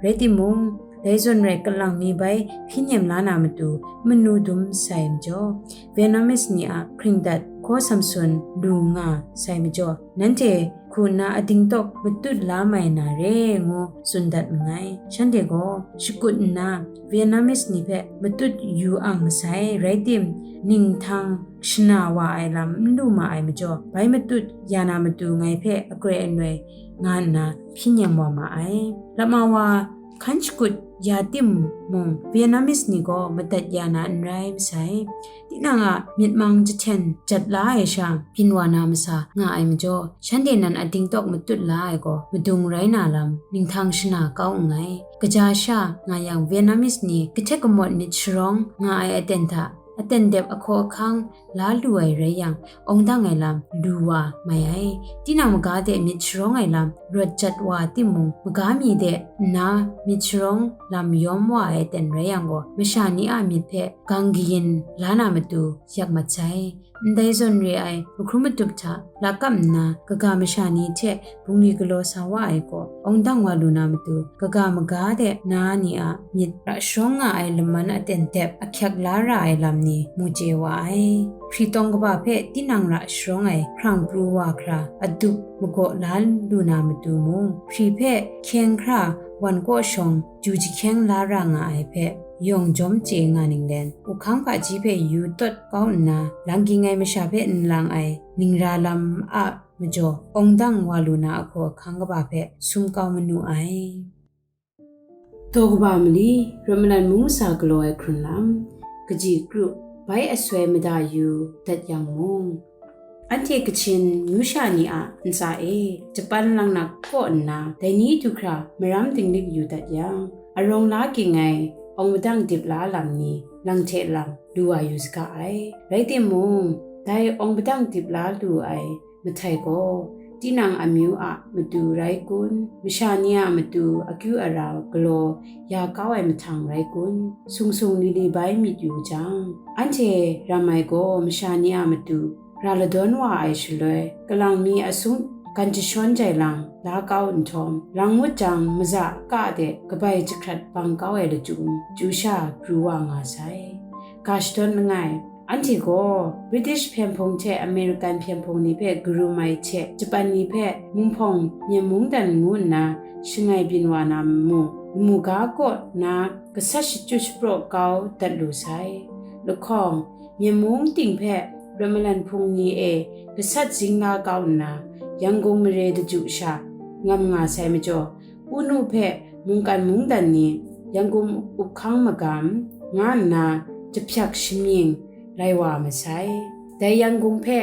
Rai timung, dai zawn rai kalang mi bai hpyi nem la na matu manu dum sai majaw, Vietnamese ni a hkringdat Kaw Samsun lu nga sai majaw, nanhte hku nna ading tawk matut la mai na re ngu tsun dat nngai. Shanhte gaw shakut nna Vietnamese ni hpe matut yu ang masai, rai tim, ninghtang shana wa ai lam n lu ma ai majaw, bai matut ya na matu ngai hpe akrai anoi nga nna hpyi nem wa ma ai. Lama wa hkan shakut ya timung, Vietnamese ni gaw madat ya na n rai masai. Tinang a myit mang jahten jat la ai sha, byin wa na masa nga ai majaw, shanhte nan ading tawk matut la ai gaw madung rai na lam, ninghtang shana kau nngai. Kaja sha nga yang, Vietnamese ni kahte kamawt myit sharawng nga ai aten hta, aten dep ahkaw ahkang la lu ai rai yang, awng dang ai lam lu wa mai ai. Tinang maga de myit sharawng ai lam rawt jat wa timung, maga mi de nna myit sharawng lam yawm wa ai aten rai yang gaw, masha ni a myit hpe gang kayin la na matu yak mat sai. Ndai zawn re ai mahkrum matup hta lakap nna, kaga masha ni hte bungli galaw sa wa ai gaw, awng dang wa lu na matu, kaga maga de na ni a myit ra sharawng nga ai laman aten dep ahkyak la ra ai lam ni mu chye wa ai. Hpri tawng kaba hpe tinang ra sharawng ai hkrang pru wa hkra adup magaw la lu na matu mung, hpri hpe hkyeng hkra wan kaw shawng ju jahkyeng la ra nga ai hpe yawng jawm chye nga ninglen, uhkang hpaji hpe yu tawt kau nna, lang ging ai masha hpe nlang ai ningra lam a majaw, awng dang wa lu na ahkaw ahkang kaba hpe sum kau manu ai. Daw kaba mali, Rawt Malan Mung Masa Galaw Ai Hkrun Lam, kaji kru, bai asoi mada yu dat yang mung, anhte Kachin myu sha ni a ntsa e Japan langnak kaw nna dai ni du hkra maram dinglik yu dat yang, arawng la ging ai awng padang dip la lam ni lang hte lang lu wa yu saga ai. Rai timung, dai awng padang dip la lu ai mahtai gaw, tinang amyu a matu rai kun, masha ni a matu akyu ara galaw ya kau ai mahtang rai kun, sung sung li li bai myit yu jang, anhte ram ai gaw masha ni a matu ra ladawn wa ai shaloi, kalang mi asung gan jashawn jai lang la kau nhtawm, lang ngut jang maza ka de kabai jahkrat bang kau ai lachyum, chyu sha pru wa nga sai. Ga shadawn langai, anhte gaw British hpyen hpung hte American hpyen hpung ni hpe karum ai hte Japan ni hpe Mung Hpawng Myen Mungdan ngu nna shangai byin wa na mung, lamu ga kaw na gasat shachyu shapraw kau dat lu sai. Lahkawng, Myen Mung ting hpe Rawt Malan Hpung ni e gasat zing la kau nna, Yangon mare daju sha ngam nga sai majaw, Unu hpe mungkan mungdan ni Yangon up hkang magam nga nna jahpyak shamying rai wa masai. Dai Yangon hpe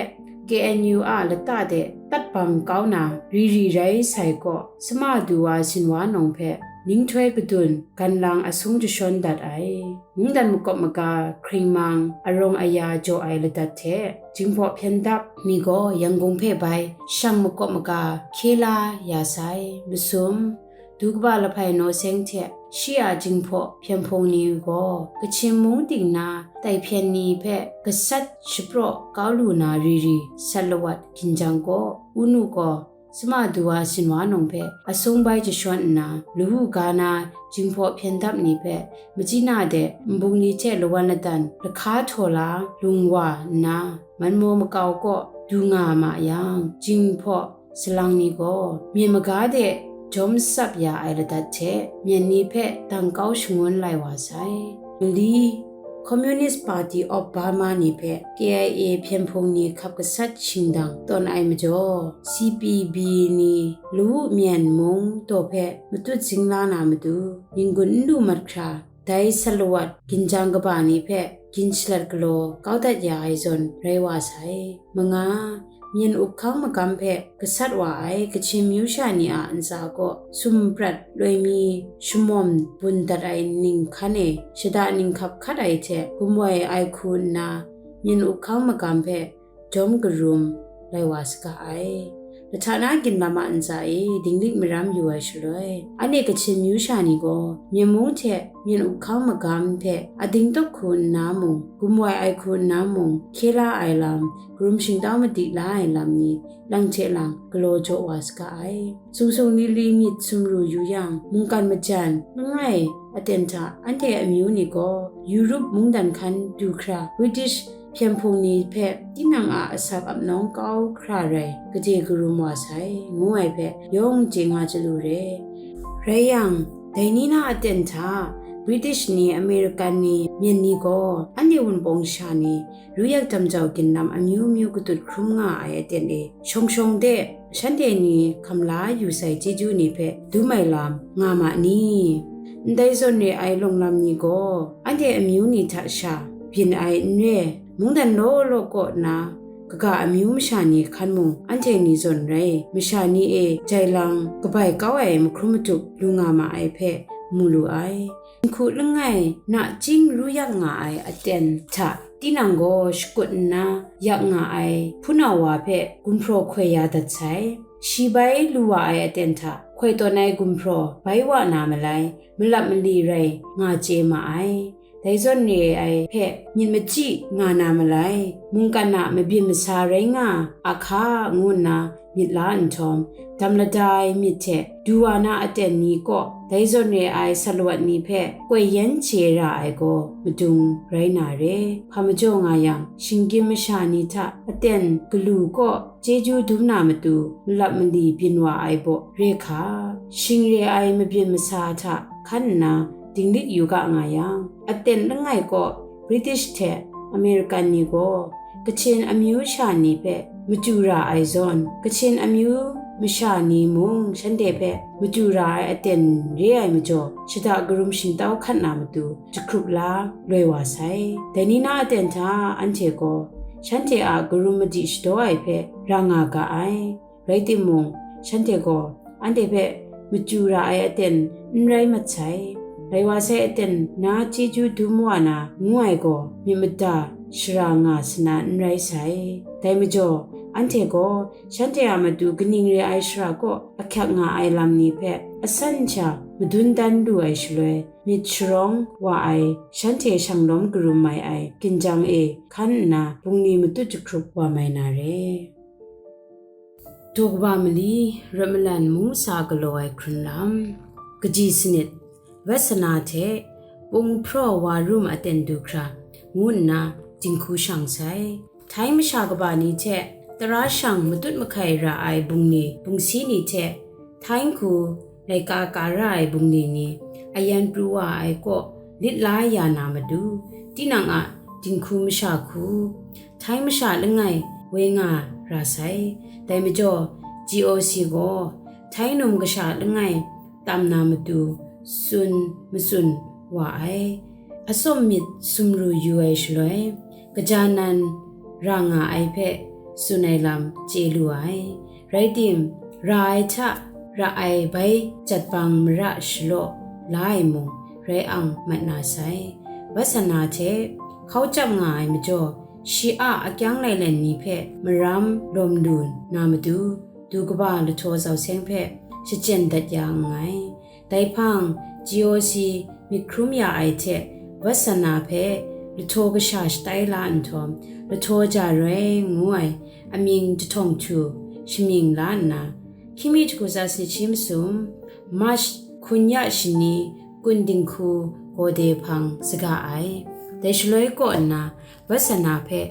K N U a lata de tat bang kau na ri ri rai sai kaw, Sama Duwa Sinwa Nawng hpe ninghtoi kadun gan lang asung jashawn dat ai. Mungdan makawp maga hkring mang arawng aya jaw ai ladat hte, Jinghpaw hpyen dap ni gaw Yangon hpe bai shang makawp maga hkye la ya sai. Masum, Du kaba lahpai naw seng hte shi a Jinghpaw hpyen hpung ni gaw Kachin mung ting na tai hpyen ni hpe gasat shapraw kau lu na ri ri sat lawat ginjang kaw, Unu gaw Sama Duwa Sinwa Nawng hpe asung bai jashawn nna, lawu ga na Jinghpaw hpyen dap ni hpe machyi na de nbung ni hte lawan ladan lahka htaw la lung wa nna, Manmaw makau kaw du nga ma yang, Jinghpaw salang ni gaw myen maga de jawm tsap ya ai ladat hte myen ni hpe dang kau shangun lai wa sai. Mali, Communist Party of Burma ni hpe K I A hpyen hpung ni hkap gasat shingdang tawn ai majaw, C P B ni Lawu Myen Mung daw hpe matut zing la na matu, ning-gun n lu mat hkra, dai sat lawat ginjang kaba ni hpe gin shalat galaw kau dat ya ai zawn rai wa sai. Manga, myen up hkang magam hpe gasat wa ai Kachin myu sha ni a ntsa kaw sum prat loi mi shamawm bun dat ai ning hkan e shada ninghkap hkat ai hte gumwai ai hku nna, myen up hkang magam hpe jawm karum lai wa saga ai. Lahta na ginlam a ntsa e dinglik maram yu ai shaloi, anhte Kachin myu sha ni gaw Myen Mung hte myen up hkang magam hpe ading tawk hku nna mung, gumwai ai hku nna mung, hkye la ai lam, karum shingtau madi la ai lam ni lang hte lang galaw jaw wa saga ai. Sung sung li li myit sumru yu yang, mungkan majan langai aten hta anhte amyu ni gaw Europe mungdan hkan du hkra British hpyen hpung ni hpe tinang a asap ap nawng kau hkra rai gade karum wa sai, ngu ai hpe yawng chye nga chyalu re. Rai yang, dai ni na aten hta British ni, American ni, myen ni gaw anhte Wunpawng sha ni ru yak dam jau ginlam amyu myu katut hkrum nga ai aten e, shawng shawng de shanhte ni hkam la yu sai chyeju ni hpe dum ai lam nga ma ni? Ndai zawn re ai lawng lam ni gaw, anhte amyu ni hta sha byin ai n re, mungdan law law kaw na kaga amyu masha ni hkan mung anhte ni zawn rai, masha ni e jai lang kabai kau ai mahkrum matup lu nga ma ai hpe mu lu ai. Nhku langai nachying ru yak nga ai aten hta tinang gaw shakut nna yak nga ai hpunau wa hpe gumhpraw hkoi ya dat sai. Shi bai lu wa ai aten hta hkoi tawn ai gumhpraw bai wa na malai, malap mali rai nga chye ma ai. Dai zawn re ai hpe myit machyi nga na malai, mungkan a mabyin masa rai nga a hka ngu nna myit la nhtawm, dam lada ai myit hte du wa na aten ni kaw dai zawn re ai sat lawat ni hpe koi yan chye ra ai gaw madung rai na re. Hpa majaw nga yang, shinggyim masha ni hta aten galu kaw chyeju dum na matu malap mali byin wa ai baw re hka, shing re ai mabyin masa hta hkan nna dinglik yu ga nga yang, aten langai kaw British hte American ni gaw Kachin amyu sha ni hpe machyu ra ai zawn, Kachin amyu masha ni mung shanhte hpe machyu ra ai aten re ai majaw, shada karum shingtau hkat na matu jahkrup la loi wa sai. Dai ni na aten hta anhte gaw shanhte a karum madi shadaw ai hpe ra nga ga ai. Rai timung, shanhte gaw anhte hpe machyu ra ai aten n rai mat sai. Rai wa sai aten na chyeju dum wa na ngu ai gaw, myit mada shara nga sana n rai sai. Dai majaw, anhte gaw shanhte a matu kaning re ai shara kaw ahkyak nga ai lam ni hpe asan sha madun dan lu ai shaloi, myit sharawng wa ai shanhte shanglawm karum mai ai ginjang e hkan nna, bungli matut jahkrup wa mai na re. Daw kaba mali, Rawt Malan Mung Masa Galaw Ai Hkrun Lam, Kaji Sanit, Vasana hte Pung Hpraw Wa Rum Aten Du Hkra, ngu nna dinghku shang sai. Htai masha kaba ni hte tara shang matut mahkai ra ai bungli bungsi ni hte, htai nhku laika ka ra ai bungli ni, ayan pru wa ai kaw lit la ya na matu, tinang a dinghku masha hku, Htai masha langai woi nga ra sai. Dai majaw, G O C gaw Htai num kasha langai tam na matu tsun matsun wa ai. Atsawm myit sumru yu ai shaloi, kaja nan ra nga ai hpe tsun ai lam chye lu ai. Rai tim, ra ai hta ra ai bai jat bang mara shalaw la ai mung rai ang mat na sai. Vasana hte hkau chyap nga ai majaw, shi a akyang lailen ni hpe maram lawm lu na matu, du kaba lahtaw zau seng hpe shachyen dat ya nngai. Dai hpang, G O C myit hkrum ya ai hte Vasana hpe lahtaw kasha shatai la nhtawm, lahtaw ja roi ngu ai amying jahtawng htu shamying la nna, hkying mi jahku tsa sanit shi masum, March hkun ya shani kun dinghku gawde hpang saga ai. Dai shaloi kaw nna, Vasana hpe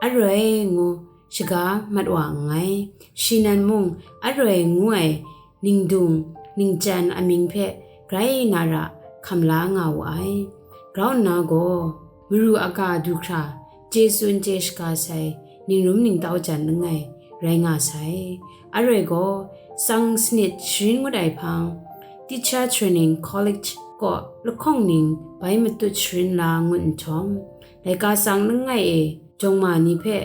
aroi ngu shaga mat wa nngai. Shi nan mung aroi ngu ai ningdung ningchyan amying hpe grai na ra hkam la nga wu ai. Grau nna gaw, maru aga du hkra, chye tsun chye shaga sai ningrum ningtau jan langai rai nga sai. Aroi gaw, tsang sanit sharin ngut ai hpang, Teacher Training College kaw lahkawng ning bai matut sharin la ngut nhtawm, laika tsang langai e jawng ma ni hpe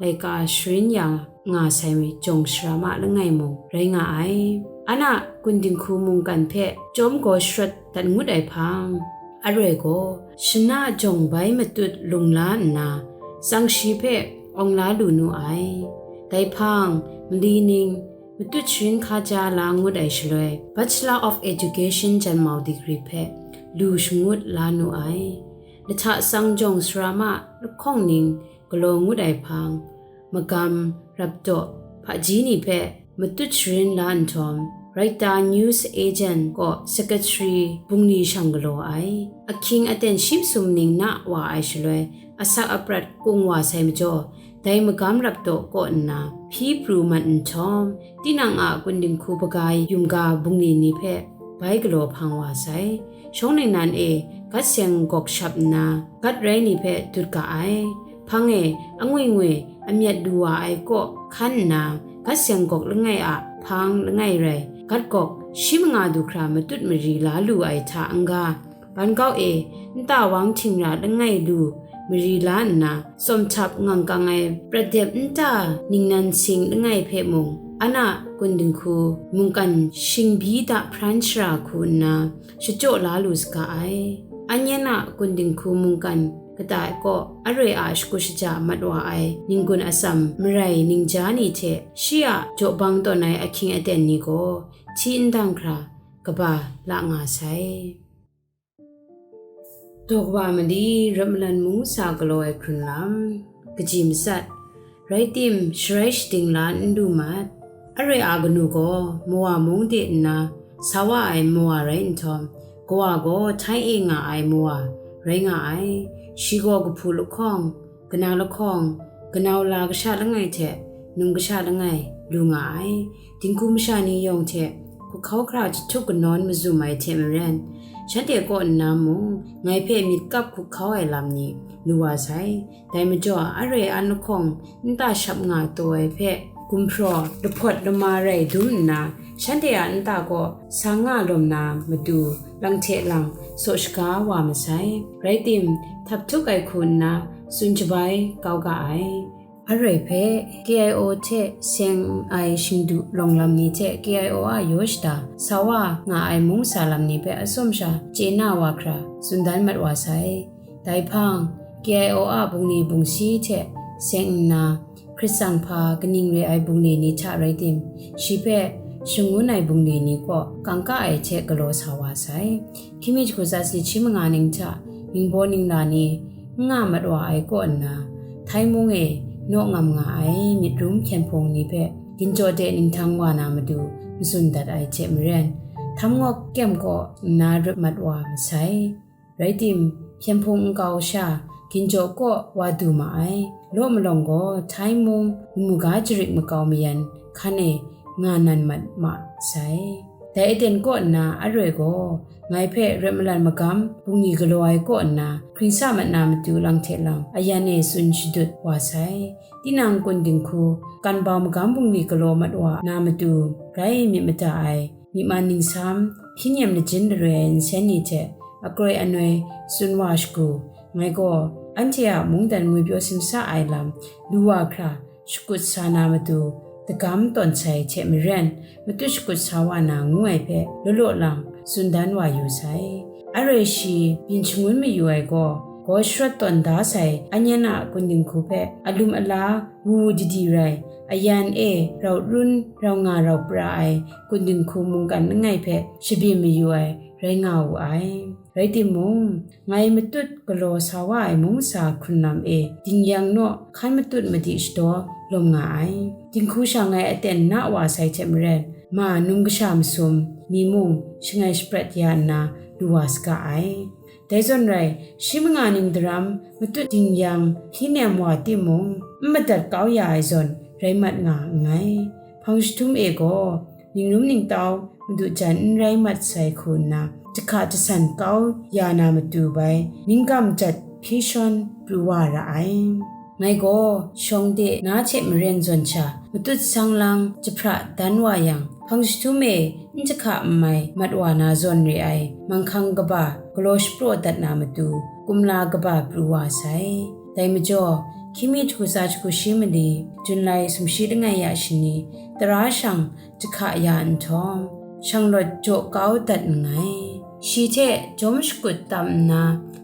laika sharin ya nga sai jawng sara ma langai mung rai nga ai. Ana kun dinghku mungkan hpe chyawm gaw sharawt dat ngut ai hpang, aroi gaw shana jawng bai matut lung la nna, tsang shi hpe awng la lu nu ai. Dai hpang, mali ning matut sharin hkaja la ngut ai shaloi, Bachelor of Education janmau degree hpe lu shangut la nu ai. Lahta tsang jawng sara ma lahkawng ning galaw ngut ai hpang, magam, rapdaw, hpaji ni hpe matut sharin la nhtawm, Raita News Agent kaw secretary bungli shang galaw ai. Ahkying aten shi masum ning na wa ai shaloi, asak aprat kung wa sai majaw, dai magam rapdaw kaw nna hpyi pru mat nhtawm, tinang a kun dinghku hpaga yumga bungli ni hpe bai galaw hpang wa sai. Shawng ningnan e gat seng gawk shap nna, gat rai ni hpe dut ga ai. Hpang e angwi ngwi amyat lu wa ai kaw hkan nna, gat seng gawk langai a hpang langai rai, gat gawk shi manga du hkra matut mari la lu ai hta n-ga, ban kau e nta wang htingra langai lu mari la nna, tsawm htap ngang kang ai prat dep nta ningnan sing langai hpe mung, ana kun dinghku mungkan shingbyi da hpran shara hku nna, shachyaw la lu saga ai. Anyen a kun dinghku mungkan kata kaw aroi a shakut shaja mat wa ai ninggun atsam marai ningja ni hte shi a jaw bang tawn ai ahkying aten ni gaw hti n dang hkra kaba la nga sai. Daw kaba mali, Rawt Malan Mung Sa Galaw Ai Hkrun Lam, Kaji Matsat, Rai tim, sharai shading la n lu mat. Aroi a kanu gaw mawa mung de nna sa wa ai mawa rai nhtawm, kawa gaw Htai e nga ai mawa rai nga ai. Shi gaw kahpu lahkawng, kana lahkawng, kanau la kasha langai hte num kasha langai lu nga ai. Dinghku masha ni yawng hte hkuhkau hkra jahtuk kanawn mazum ai hte maren, shanhte kaw nna mung ngai hpe myit kap hkuhkau ai lam ni lu wa sai. Dai majaw, aroi an lahkawng nta shap nga taw ai hpe gumhpraw lahpawt lama rai dum nna, shanhte a nta kaw sa nga lawm na matu, lang hte lang saw shaga wa masai. Rai tim, htap htuk ai hku nna tsun shabai kau ga ai. Aroi hpe K I O hte seng ai shingdu lawng lam ni hte K I O a yaw shada sa wa nga ai mung sa lam ni hpe atsawm sha chye na wa hkra tsun dan mat wa sai. Dai hpang, K I O a bungli bungsi hte seng nna, hkrit tsang hpa kaning re ai bungli ni hta rai tim, shi hpe shangun ai bungli ni kaw kangka ai hte galaw sa wa sai. Hkying mi jahku tsa sanit shi manga ning hta ningbaw ningla ni n nga mat wa ai kaw nna, Htai mung e naw ngam nga ai myit rum hpyen hpung ni hpe ginjaw de ninghtan wa na matu matsun dat ai hte maren, htam ngawk kyem kaw nna rup mat wa masai. Rai tim, hpyen hpung nkau sha, ginjaw kaw wa du ma ai. Law malawng gaw, Htai mung, lamu ga jarik makau mayan hkan e nga nan mat ma sai. Dai aten kaw nna aroi gaw, ngai hpe ret malan magam bungli galaw ai kaw nna, hkring sa mat na matu lang hte lang ayan e tsun shadut wa sai. Tinang kun dinghku, kan bau magam bungli galaw mat wa na matu, rai myit mada ai, myi man ningsam, hpyi nem lajin laroi ai nsen ni hte akroi anoi tsun wa shagu, ngai gaw anhte a mungdan ngwi pyaw simsa ai lam lu wa hkra shakut sa na matu, dagam tawn sai hte maren, matut shakut sa wa na ngu ai hpe law law lang tsun dan wa yu sai. Aroi shi byin shangun mayu ai gaw, gaw sharawt tawn da sai anyan a kun dinghku hpe alum ala wu wu didi rai, ayan e rau run rau nga rau pra ai kun dinghku mungkan langai hpe shabyin mayu ai rai nga wu ai. Rai timung, ngai matut galaw sa wa ai mung sa hkrun lam e dingyang naw hkan matut madi shadaw lawm nga ai. Dinghku sha ngai aten na wa sai hte maren, ma num kasha masum ni mung shangai shaprat ya nna lu wa saga ai. Dai zawn rai, shi manga ning daram matut dingyang hpyi nem wa timung, n madat kau ya ai zawn rai mat nga nngai. Hpang jahtum e gaw, ningrum ningtau madu jan n rai mat sai hku nna, jahka jasan kau ya na matu bai, ninggam jat hpyi shawn pru wa ra ai. Ngai gaw shawng de na hte maren zawn sha, matut sang lang jahpra dan wa yang, hpang jahtum e n jahka n mai mat wa na zawn re ai, manghkang kaba galaw shapraw dat na matu, kumla kaba pru wa sai. Dai majaw, hkying mi jahku tsa jahku shi mali, Junlai sumshi langai ya shani, tara shang jahka ya nhtawm, shanglawt jaw kau dat nngai. Shi hte jawm shakut tam nna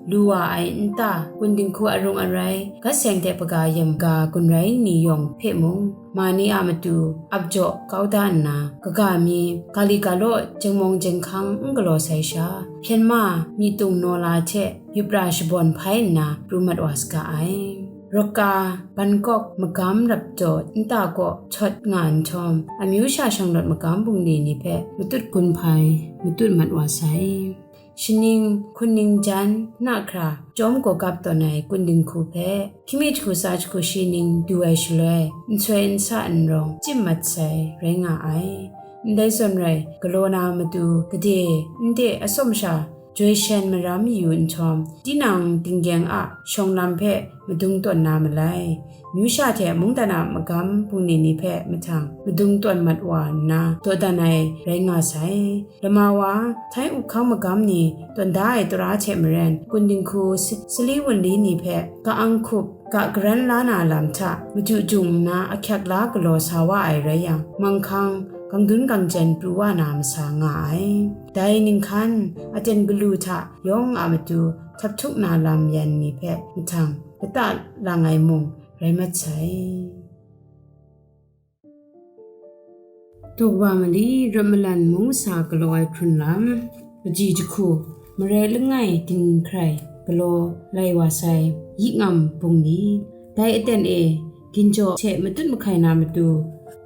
lu wa ai nta, kun dinghku arung arai, gat seng hte hpaga yam ga gun rai ni yawng hpe mung, ma ni a matu ap jaw kau da nna, kaga mi, ga li ga law, jengmawng jenghkang n galaw sai sha, hpyen ma, myi tung naw la hte yup ra shabawn hpai nna pru mat wa saga ai. Roka, Bangkok magam rap jaw nta kaw htawt nga nhtawm, amyu sha shanglawt magam bungli ni hpe matut gun hpai, matut mat wa sai. Shaning, hkun ning jan, na hkra, chyawm gawgap tawn ai kun dinghku hpe, hkying mi jahku tsa jahku shi ning du ai shaloi, n soi n sa n rawng, chyim mat sai, rai nga ai. Ndai zawn rai, galaw na matu, gade, nde, atsawm sha, joi shen maram yu nhtawm, tinang dinggyeng a shawng lam hpe madung tawn na malai, myu sha hte mungdan a magam bungli ni hpe mahtang madung tawn mat wa nna, dawdan ai rai nga sai. Lama wa, Htai up hkang magam ni tawn da ai tara hte maren, kun dinghku sa-, sali wunli ni hpe ka-ang hkup, ga karan la na lam hta maju jung nna ahkyak la galaw sa wa ai rai yang, manghkang, gangdun gangjen pru wa na masa nga ai. Dai ninghkan, aten galu hta yawng a matu htap htuk na lam yan ni hpe mahtang lata lang ai mung rai mat sai. Tawkwa mali, ram malan mung sa galaw ai hkrun lam, kaji jahku, marai langai dinghkrai galaw lai wa sai, yi ngam bungli, dai aten e, ginjaw hte matut mahkai na matu,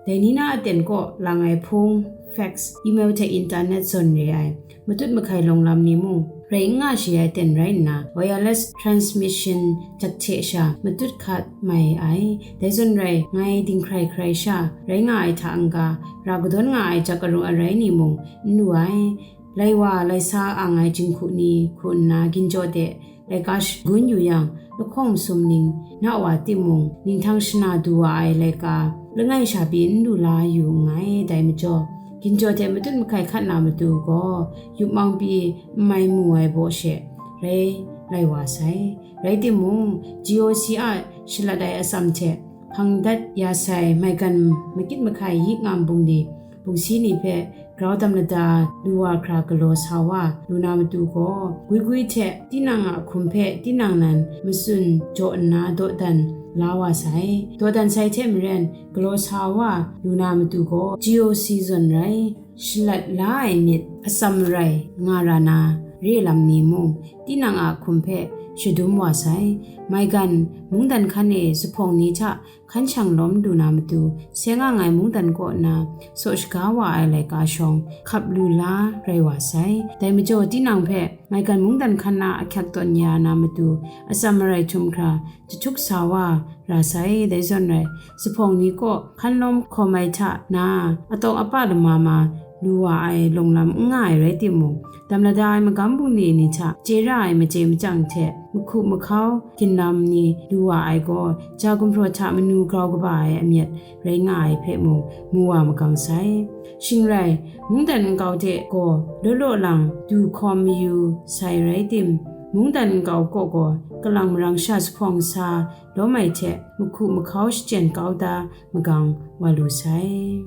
dai ni na aten kaw lang ai hpung, fax, email hte internet zawn re ai matut mahkai lawng lam ni mung rai n nga shi ai ten rai nna, wireless transmission jak hte sha matut hkat mai ai. Dai zawn rai, ngai dinghkrai hkrai sha rai nga ai hta n-ga, ra kadawn nga ai jak aru arai ni mung n lu ai. Lai wa, lai sa ang ai jinghku ni hku nna ginjaw de laika shagun yu yang, lahkawng masum ning na wa timung, ninghtan shana du wa ai laika langai sha pyi n lu la yu nngai. Dai majaw, ginjaw hte matut mahkai hkat na matu gaw, yup mang pyi n mai mu ai baw she rai lai wa sai. Rai timung, G O C a shalat ai atsam hte hpang dat ya sai maigan makit mahkai yi ngam bungli bungsi ni hpe grau dam lada lu wa hkra galaw sa wa lu na matu gaw, gwi gwi hte tinang a hkum hpe tinang nan matsun jaw nna dawdan la wa sai. Dawdan sai hte maren, galaw sa wa lu na matu gaw, G O C zawn rai, shalat la ai myit atsam rai nga ra na re lam ni mung, tinang a hkum hpe shadum wa sai. Maigan mungdan hkan e zuphpawng ni hta hkan shang lawm lu na matu, seng ang ai mungdan kaw na saw shaga wa ai laika shawng hkap lu la rai wa sai. Dai majaw, tinang hpe maigan mungdan hkan na ahkyak tawn ya na matu, atsam marai htum hkra jahtuk sa wa ra sai. Dai zawn rai, zuphpawng ni kaw hkan lawm hkawm ai hta na, atawng apa lama ma lu wa ai lawng lam n nga ai rai timung, dam lada ai magam bungli ni hta chye ra ai machye machyang hte mahku mahkau ginlam ni lu wa ai gaw, ja gumhpraw hta manu grau kaba ai amyat rai nga ai hpe mung mu wa magang sai. Shing rai, mungdan nkau de gaw law law lang du hkawm mayu sai rai tim, mungdan nkau kaw gaw kalang marang sha zuphpawng sa lawm ai hte mahku mahkau shachyen kau da magang wa lu sai.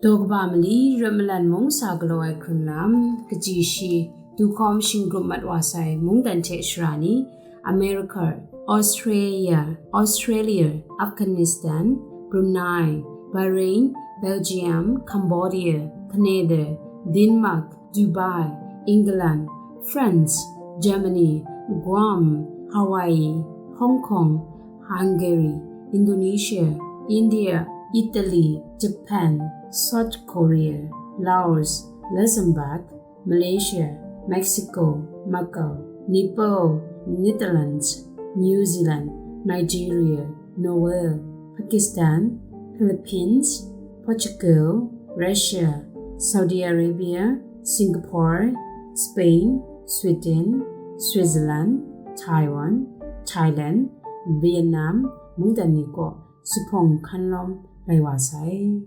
Daw kaba mali rawt malan mung sa galaw ai hkrun lam, kaji shi, du hkawm shinggrum mat wa sai mungdan hte shara ni, America, Australia, Australia, Afghanistan, Brunei, Bahrain, Belgium, Cambodia, Canada, Denmark, Dubai, England, France, Germany, Guam, Hawaii, Hong Kong, Hungary, Indonesia, India, Italy, Japan, South Korea, Laos, Luxembourg, Malaysia, Mexico, Macau, Nepal, Netherlands, New Zealand, Nigeria, Norway, Pakistan, Philippines, Portugal, Russia, Saudi Arabia, Singapore, Spain, Sweden, Switzerland, Taiwan, Thailand, Vietnam, mungdan ni kaw zuphpawng hkan lawm lai wa sai.